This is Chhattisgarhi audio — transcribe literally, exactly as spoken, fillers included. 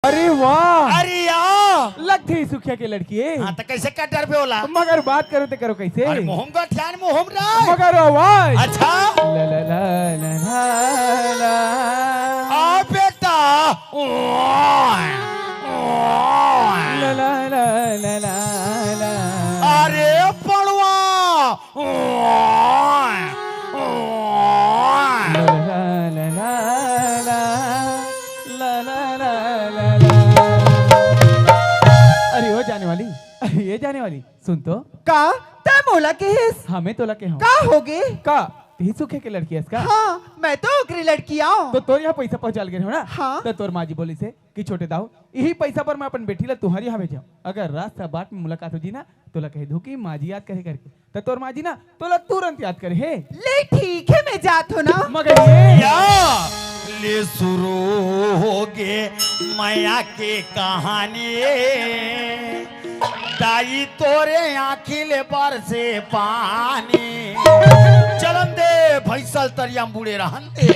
अरे वाह, अरे या। लगथे सुखिया के लड़की हे। हाँ, त कइसे कट डरबे ओला? मगर बात करो ते करो कइसे? अरे मुँह म गठियान, मुँह म राय। मगर आवाज। अच्छा। ला ला ला ला ला ला। आ बेटा। ला ला ला ला ला ला। अरे पड़वा। ला ला ला ला ला। ला ला ला ला ला। अरे ओ जाने वाली, अरे ये जाने वाली, सुन तो। का? तैं मोला केहेस? हाँ, मैं तोला केहेंव। का होगे? का? तेही सुखिया के लड़की हस का? हाँ, मैं तो ओकरे लड़की आंव। त तोर यहाँ पइसा पहुँचाय ल गे रहेंव ना? हाँ। त तोर माँ जी बोलिस हे कि छोटे दाऊ, इही पइसा बर मैं अपन बेटी ला तुम्हर यहाँ भेजेंव। अगर रास्ता बाट में मुलाकात हो जी ना, तोला कहि दूँ कि माँ जी याद करे करके। त तोर माँ जी ना तोला तुरंत याद करे हे। ले ठीक हे, मैं जात हंव ना। मगर ये या ले शुरू होगे मया के कहानी। दाई तोरे आँखी ले बरसे पानी। चलन दे भैंसा ल तरिया म बूड़े रहन दे।